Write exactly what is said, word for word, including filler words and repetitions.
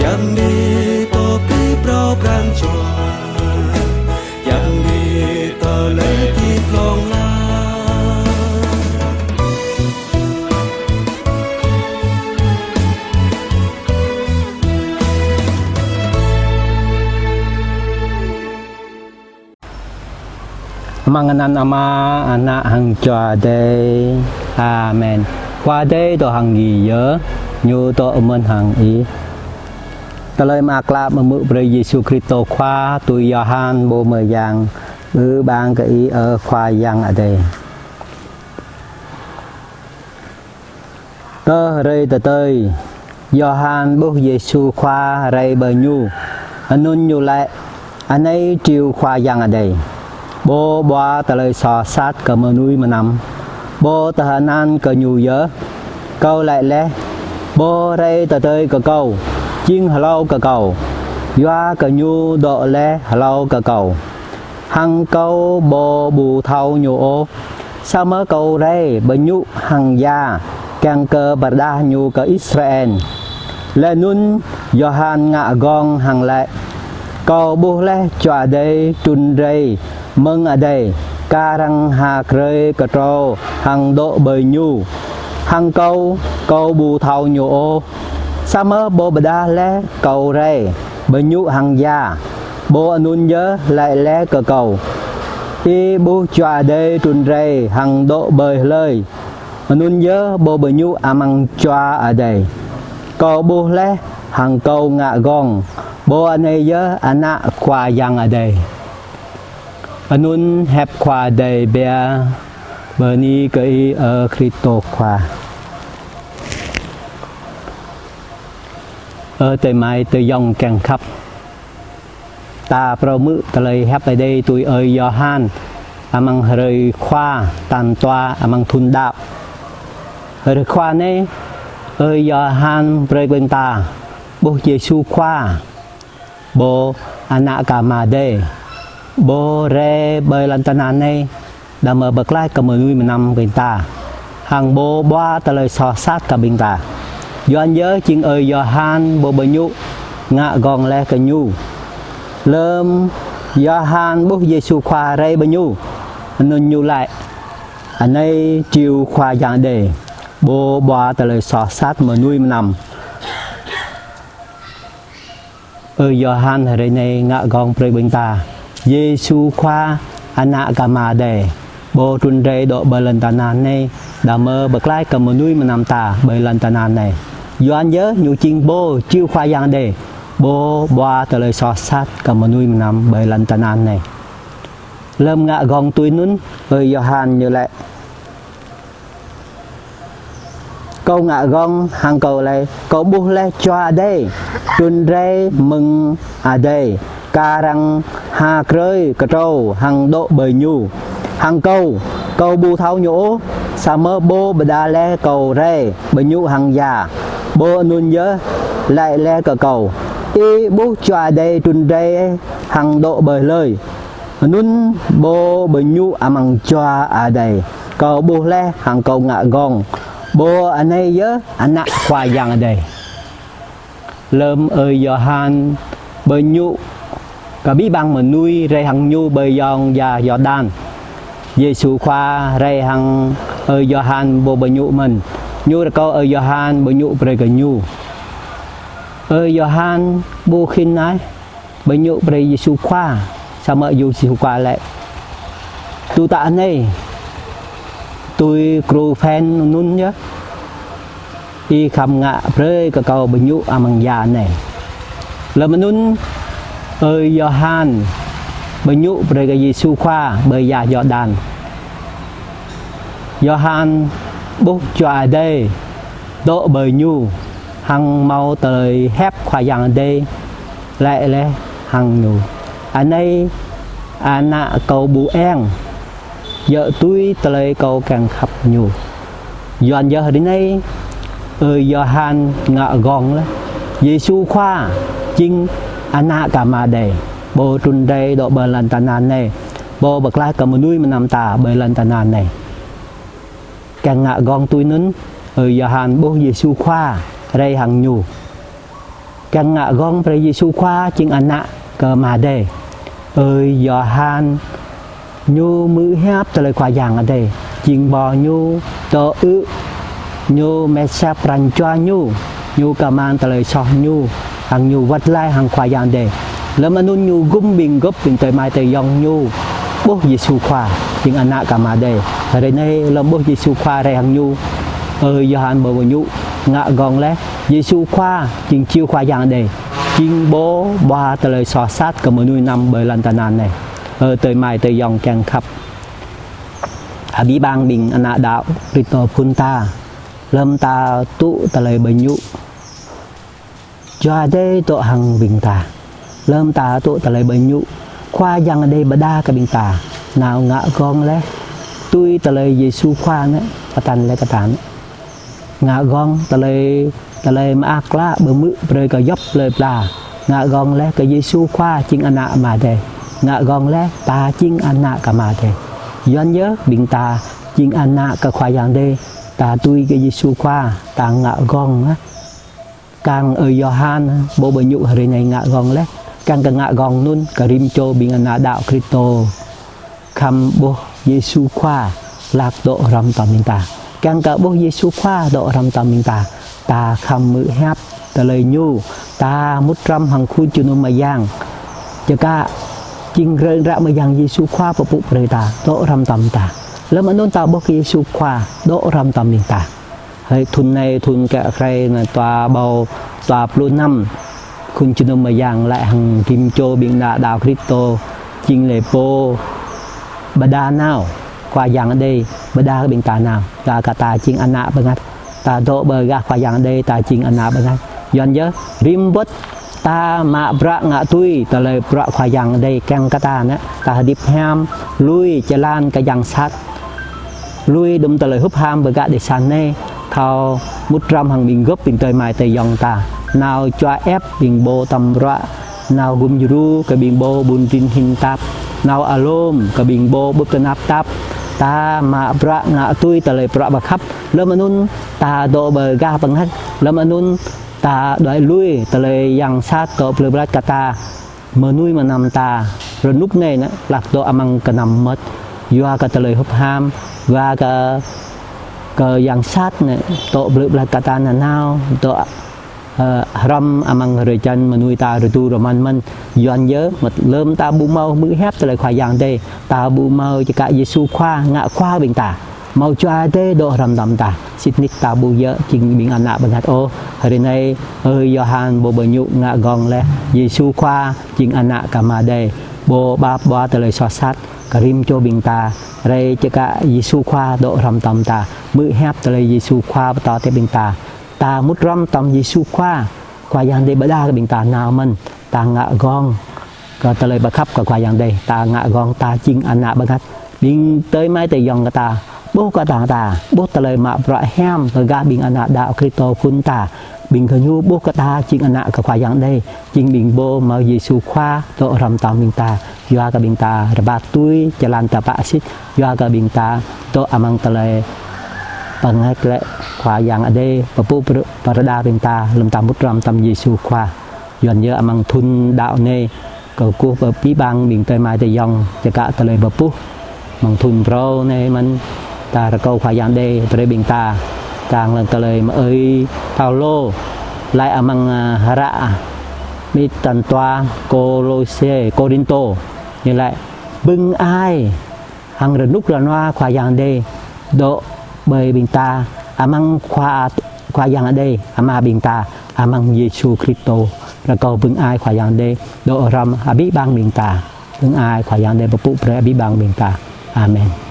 Yang đi tơ kri prao pran jua, yang đi tơ lê ti plong la. Amăng anăn Ama, Ană hăng Jua Adai. Amen. Khua Adai dŏ hăng gih yơh, ñu dŏ mơ̆n hăng ih. Tơlơi mơak klă mơmư̆ brơi Yêsu Kristô Khua tui Yôhan pô mơyang. Ư-ang kơ ih, ơ Khua Yang Adai. Tơ hrơi tơdơi, Yôhan ƀuh Yêsu Khua rai ƀơi ñu. Anŭn ñu laĭ: Anai Triu Khua Yang Adai, pô ƀuah tơlơi soh sat kơ mơnuih mơnam. Pô tơhơnal kơ ñu yơh. Kâo laĭ laih: Pô rai tơdơi kơ kâo, jing hlâo kơ kâo, yua kơ ñu dŏ laih hlâo kơ kâo. Hăng kâo pô ƀu thâo ñu ôh. Samơ̆ kâo rai ƀơi ñu hăng ia, kiăng kơ pơrơđah ñu kơ Israel. Laih anŭn Yôhan ngă gơ̆ng hăng laĭ: Kâo ƀuh laih Jua Adai trŭn rai mơ̆ng adai, kar hăng ha krơi kơtrâo hăng dŏ ƀơi ñu. Hăng kâo, kâo ƀu thâo ñu ôh. Samơ̆ pô pơrơđah laih kâo rai ƀơi ñu hăng ia, pô anŭn yơh laĭ laih kơ kâo: Ih ƀuh Jua Adai trŭn rai hăng dŏ ƀơi hlơi, anŭn yơh pô ƀơi ñu amăng Jua Adai. Kâo ƀuh laih hăng kâo ngă gơ̆ng, pô anai yơh Ană Khua Yang Adai. Anŭn hiăp Khua Adai biă. Bơni kơ ih, ơ Kristô Khua. Ơ adơi amai ayŏng kiăng khăp. Ta phrâo hmư̆ tơlơi hiăp Adai tui ơi Yôhan amăng hrơi Khua tal dua amăng thŭn đăo. Hrơi Khua anai, ơi Yôhan brơi ƀing ta ƀuh Yêsu Khua, pô Ană kơ Ama Adai, pô rai ƀơi lŏn tơnah anai, đah mơ̆ pơklaih kơ mơnuih mơnam ƀing ta, hăng pô ƀuah tơlơi soh sat kơ ƀing ta. Yua anŭn yơh jing ơi Yôhan pô ƀơi ñu ngă gơ̆ng laih kơ ñu. Lơm Yôhan ƀuh Yêsu Khua rai ƀơi ñu, anŭn ñu laĭ: Anai Triu Khua Yang Adai, pô ƀuah tơlơi soh sat mơnuih mơnam. Ơi Yôhan hrơi anai ngă gơ̆ng brơi ƀing ta Yêsu Khua, Ană kơ Ama Adai, pô trŭn rai dŏ ƀơi lŏn tơnah anai, đah mơ̆ pơklaih kơ mơnuih mơnam ta ƀơi lŏn tơnah anai. Yua anŭn yơh ñu jing pô Triu Khua Yang Adai, pô ƀuah tơlơi soh sat kơ mơnuih mơnam ƀơi lŏn tơnah anai. Lơm ngă gơ̆ng tui anŭn, ơi Yôhan ñu laĭ: Kâo ngă gơ̆ng hăng kâo laĭ, kâo ƀuh laih Jua Adai trŭn rai mơ̆ng adai, kar hăng ha krơi kơtrâo hăng dŏ ƀơi ñu. Hăng kâo, kâo ƀu thâo ñu ôh, samơ̆ pô pơrơđah laih kâo rai ƀơi ñu hăng ia, pô anŭn yơh laĭ laih kơ kâo: Ih ƀuh Jua Adai trŭn rai hăng dŏ ƀơi hlơi, anŭn pô ƀơi ñu amăng Jua Adai. Kâo ƀuh laih hăng kâo ngă gơ̆ng, pô anai yơh Ană Khua Yang Adai. Lơm ơi Yôhan ƀơi ñu, kơ abih bang mơnuih rai hăng ñu ƀơi ayŏng ia Yôrdan, Yêsu Khua rai hăng ơi Yôhan pô ƀơi ñu mơ̆n. Ñu rơkâo ơi Yôhan ƀơi ñu brơi kơ ñu. Ơi Yôhan ƀu khĭn ai ƀơi ñu brơi Yêsu Khua, samơ̆ Yêsu Khua laĭ: Tŭ tă anai, tui gru phĕn anŭn yơh, ih khăm ngă brơi kơ kâo ƀơi ñu amăng ia anai. Lơm anŭn, ơi Yôhan ƀơi ñu brơi kơ Yêsu Khua ƀơi ia Yôrdan. Yôhan ƀuh Jua Adai dŏ ƀơi ñu, hăng hmâo tơlơi hiăp Khua Yang Adai laĭ laih hăng ñu: Anai Ană kâo ƀu eng, djơ̆ tui tơlơi kâo kiăng khăp ñu. Yua anŭn yơh hrơi anai, ơi Yôhan ngă gơ̆ng laih Yêsu Khua jing Ană kơ Ama Adai, pô trŭn rai dŏ ƀơi lŏn tơnah anai, pô pơklaih kơ mơnuih mơnam ta ƀơi lŏn tơnah anai. Kiăng ngă gơ̆ng tui anŭn, ơi Yôhan ƀuh Yêsu Khua rai hăng ñu. kiăng ngă gơ̆ng brơi Yêsu Khua jing Ană kơ Ama Adai. Ơi Yôhan ñu hmư̆ hiăp tơlơi Khua Yang Adai, jing ƀô̆ ñu tơ ư ñu mĕt sat pran jua ñu, ñu kơmăn tơlơi soh ñu, hăng ñu wơ̆t glaĭ hăng Khua Yang Adai. Lơ̆m anŭn ñu gum ƀing gơ̆p ƀing adơi amai adơi ayŏng ñu ƀuh Yêsu Khua jing Ană kơ Ama Adai. Hrơi anai lơ̆m ƀuh Yêsu Khua rai hăng ñu, ơi Yôhan pô ƀu djơ̆ ngă gơ̆ng laih, Yêsu Khua jing Jua Khua Yang Adai, jing pô ƀuah tơlơi soh sat kơ mơnuih anăm ƀơi lŏn tơnah anai. Ơ adơi amai adơi ayŏng kiăng khăp, abih bang ƀing ană đaŏ Kristô phŭn ta, lơ̆m ta tŭ tơlơi ƀu djơ̆, Jua Adai dŏ hăng ƀing ta. Lơ̆m ta tŭ tơlơi ƀu djơ̆, Khua Yang Adai pơdah kơ ƀing ta nao ngă gơ̆ng laih, tui tơlơi Yêsu Khua anai pơtă laih kơ ta anai. Ngă gơ̆ng tơlơi, tơlơi mơak klă pơhmư̆ brơi kơ djŏp plơi pla. Ngă gơ̆ng laih kơ Yêsu Khua jing Ană Ama Adai. Ngă gơ̆ng laih ta jing ană kơ Ama Adai. Yua anŭn yơh ƀing ta jing ană kơ Khua Yang Adai, ta tui kơ Yêsu Khua, ta ngă gơ̆ng, ah. Kiăng ơi Yôhan pô ƀu djơ̆ hrơi anai ngă gơ̆ng laih, kiăng kơ ngă gơ̆ng anŭn kơ rĭm čô ƀing ană đaŏ Kristô khăm ƀuh Yêsu Khua hlak dŏ hrŏm tơm ƀing ta. Kiăng kơ ƀuh Yêsu Khua dŏ hrŏm tơm ƀing ta, ta khăm hmư̆ hiăp tơlơi ñu, ta mŭt hrŏm hăng khul jơnum mơyang. Čơkă jing rơ̆ng ră mơyang Yêsu Khua pơpŭ brơi ta dŏ hrŏm tơm ta. Lơ̆m anŭn ta ƀuh kơ Yêsu Khua dŏ hrŏm tơm ƀing ta. Hơi thŭn anai, thŭn kơ hrơi anai dua ƀâo dua pluh năm, khul jơnum mơyang laĭ hăng rĭm čô ƀing ană đaŏ Kristô, jing laĭ pô pơdah nao, Khua Yang Adai pơdah ƀing ta nao, ta kơ ta jing ană bơngăt, ta dŏ ƀơi gah Khua Yang Adai, ta jing ană bơngăt. Yua anŭn yơh, rĭm wơ̆t ta mă bruă ngă tui tơlơi bruă Khua Yang Adai kiăng kơ ta anai, ta hơdip hiam, lui jơlan kơ yang sat, lui đŭm tơlơi hŭp ham ƀơi gah đih sa anai, thâo mŭt hrŏm hăng ƀing gơ̆p ƀing adơi amai adơi ayŏng ta, nao čuă ĕp ƀing pô tơm bruă, nao gum djru kơ ƀing pô ƀun rin hin tap, nao alum kơ ƀing pô ƀuh tơnap tap, ta mă bruă ngă tui tơlơi bruă pơkhăp, lơ̆m anŭn ta dŏ ƀơi gah bơngăt, lơ̆m anŭn ta đuaĭ lui tơlơi yang sat dŏ plơi pla kơ ta, mơnuih mơnam ta, rơnŭk anai anai, hlak dŏ amăng kơnăm mơmŏt, yua kơ tơlơi hŭp ham, yua kơ, kơ yang sat anai, dŏ plơi pla kơ ta nanao, dŏ, ơ, hrŏm amăng hrơi jan mơnuih ta rơdu rơmăn mơ̆n, yua anŭn yơh, mơ̆t lơ̆m ta ƀu hmâo hmư̆ hiăp tơlơi Khua Yang Adai, ta ƀu hmâo čơkă Yêsu Khua, ngă Khua ƀing ta. Hmâo Jua Adai dŏ hrŏm tơm ta, sĭt nik ta ƀu djơ̆ jing ƀing ană bơngăt ôh. Hrơi anai, ơi Yôhan pô ƀu djơ̆ ngă gơ̆ng laih, Yêsu Khua jing Ană kơ Ama Adai, pô pap ƀuah tơlơi soh sat kơ rĭm čô ƀing ta, rai čơkă Yêsu Khua dŏ hrŏm tơm ta, hmư̆ hiăp tơlơi Yêsu Khua pơtô tui ƀing ta. Ta mŭt hrŏm tơm Yêsu Khua, Khua Yang Adai pơdah kơ ƀing ta nao mơ̆n, ta ngă gơ̆ng kơ tơlơi pơkhăp kơ Khua Yang Adai, ta ngă gơ̆ng ta jing ană bơngăt. Ƀing adơi amai adơi ayŏng kơ ta, ƀuh kơ ta, ta ƀuh tơlơi mă bruă hiam ƀơi gah ƀing ană đaŏ Kristô phŭn ta. Ƀing gơñu ƀuh kơ ta jing ană kơ Khua Yang Adai, jing ƀing pô hmâo Yêsu Khua dŏ hrŏm tơm ƀing ta. Yua kơ ƀing ta rơbat tui jơlan tơpă sĭt, yua kơ ƀing ta dŏ amăng tơlơi pơngăt lĕ Khua Yang Adai pơpŭ pơrơđah ƀing ta lơ̆m ta mŭt hrŏm tơm Yêsu Khua. Yua anŭn yơh amăng thŭn đaŏ anai, kâo kơkuh pơ abih bang ƀing adơi amai adơi ayŏng čơkă tơlơi pơpŭ. Amăng thŭn phrâo anai mơ̆n, ta rơkâo Khua Yang Adai brơi ƀing ta, kiăng lăng tơlơi mơ̆ ơi Paulô laĭ amăng, ơ, hră mơ̆ng tơnah Kôlôse, Kôrintô, ñu laĭ: Bưng ai hăng rơnŭk rơnua Khua Yang Adai dŏ ƀơi ƀing ta, amăng Khua, Khua Yang Adai, Ama ƀing ta, amăng Yêsu Kristô. Rơkâo bưng ai Khua Yang Adai dŏ hrŏm abih bang ƀing ta. Bưng ai Khua Yang Adai pơpŭ brơi abih bang ƀing ta. Amen.